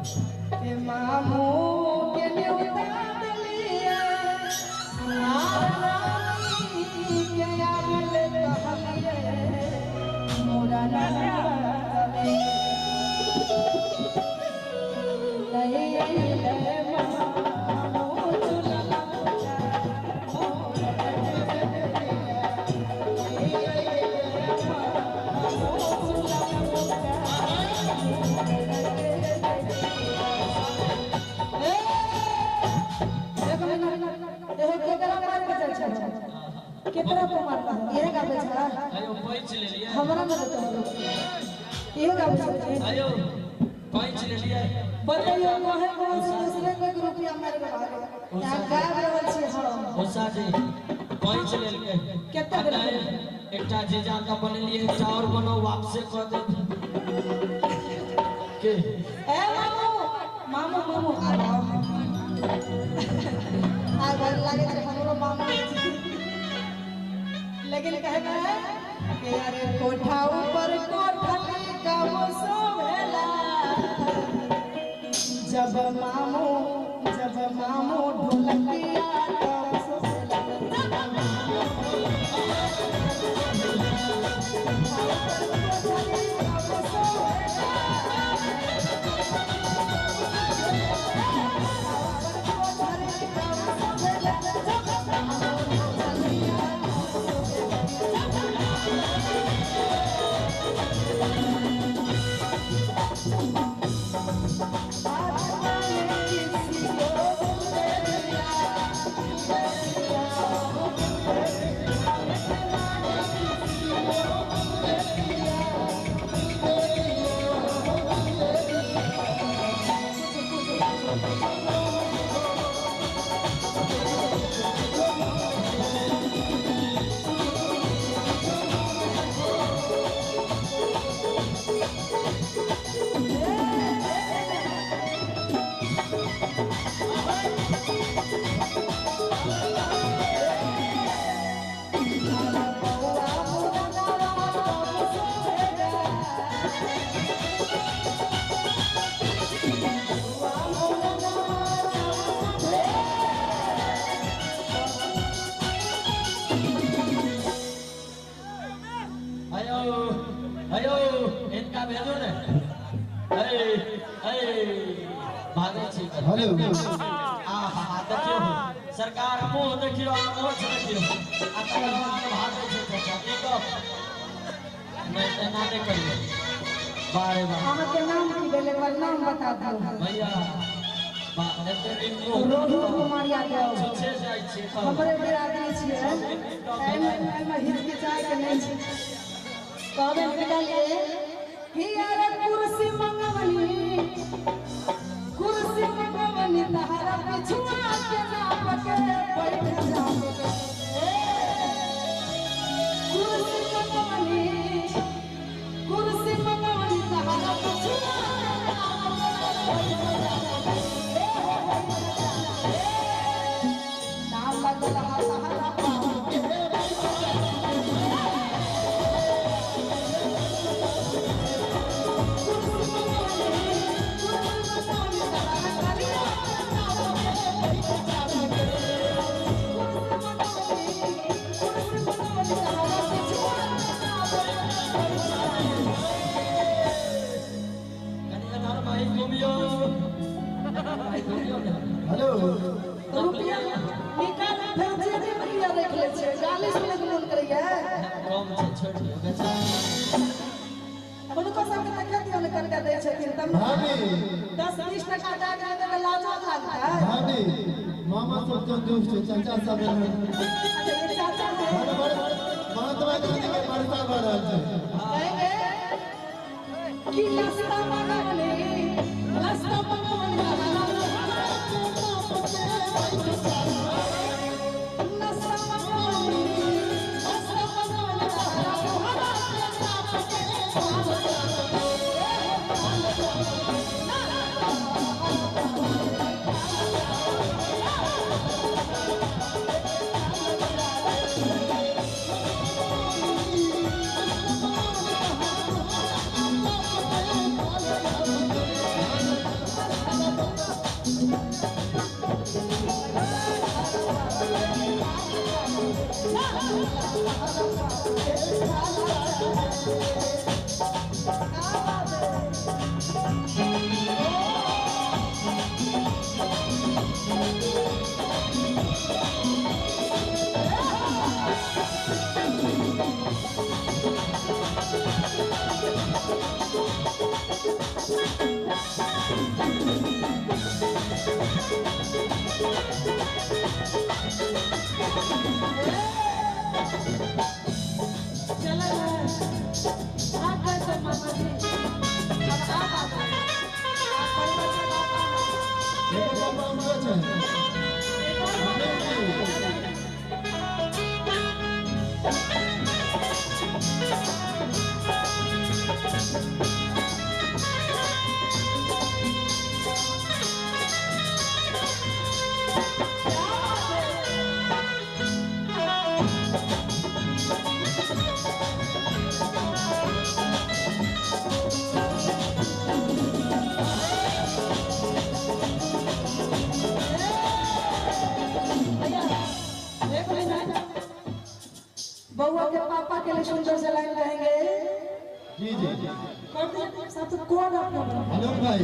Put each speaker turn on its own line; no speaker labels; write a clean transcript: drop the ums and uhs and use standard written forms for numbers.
के मामू के न्योता देलिए नानी के आवेल कहलिए मोरा नानी नहीं अइले मामू चुलला केकरा को मारता ये गावे छा
आयो पैंच ले लिया
हमरा न बताओ ये गावे छा
आयो पैंच ले लिया
बताइयो कहे को दूसरे के रुपया मार के भागे यहाँ गा रहल छी हम
उषा जी पैंच ले लिए
केते देलकै
एकटा जीजा का बनेलिए एकटा और बनो वापसे क दे के
ए मामू मामू मामू आ जाओ आ घर लागे छै हमरो मामू लेकिन कहना है कि अरे कोठा ऊपर कोठली कब सोवेला जब मामू ढोलकिया तब सोवेला जब मामू कोठली कब सोवेला कोठली कब सोवेला जब मामू ढोलकिया।
आयो इनका भेजो ने अरे अरे भागे छी
हेलो
आ हा देखियो सरकार मुंह देखियो मोछ देखियो आ तकर बाद भागे छी चाचा एक नहीं एना नहीं करियो बारे बार
अहाँ के नाम की भेल एक बार नाम बता दियौ
भैया बा एते दिन मुंह
रोहित कुमार यादव
छुछे जाइ छी
हमरे बिरादरी छियै एहिमे एहिमे हिचकिचाय के नहीं छै कहबे निकालिए कि यार कुर्सी मंगवनी तहरा पिछुआ के नाप के बैठ जाओ कुर्सी मंगवनी तहरा पिछुआ के नाप के बैठ जाओ ना लगल तहरा पाँव के
हेलो
रुपया निकाल फिर जे जे रुपया रख ले छै गाली सुनै के मन करैया
कम छै छोड़ दियौ बेचा
हुनको सबके देखा दियौ ने कनका दै छथिन तब
भाभी
10-20 टका दऽ के देबै लाजो लागतै
भाभी मामा सब कंजूस छै चाचा सब
अच्छा ये चाचा है
महात्मा गांधी के वर्षा भऽ रहल छै
कहेंगे कि नाश्ता मंगवनी नाश्ता मंगवनी
Thank you.
का बात है? चला भाग गए सब मामा जी। अब आप आ गए। आप परिवार के बाप आ गए।
एगो गप हमरो छै।
एक और बात क्या बात है? भैया, एक मिनट। बउआ के पापा के लिए सुंदर से लाइन गाएंगे।
जी जी।
कर दिया साथ कौन अपना
आलोक भाई।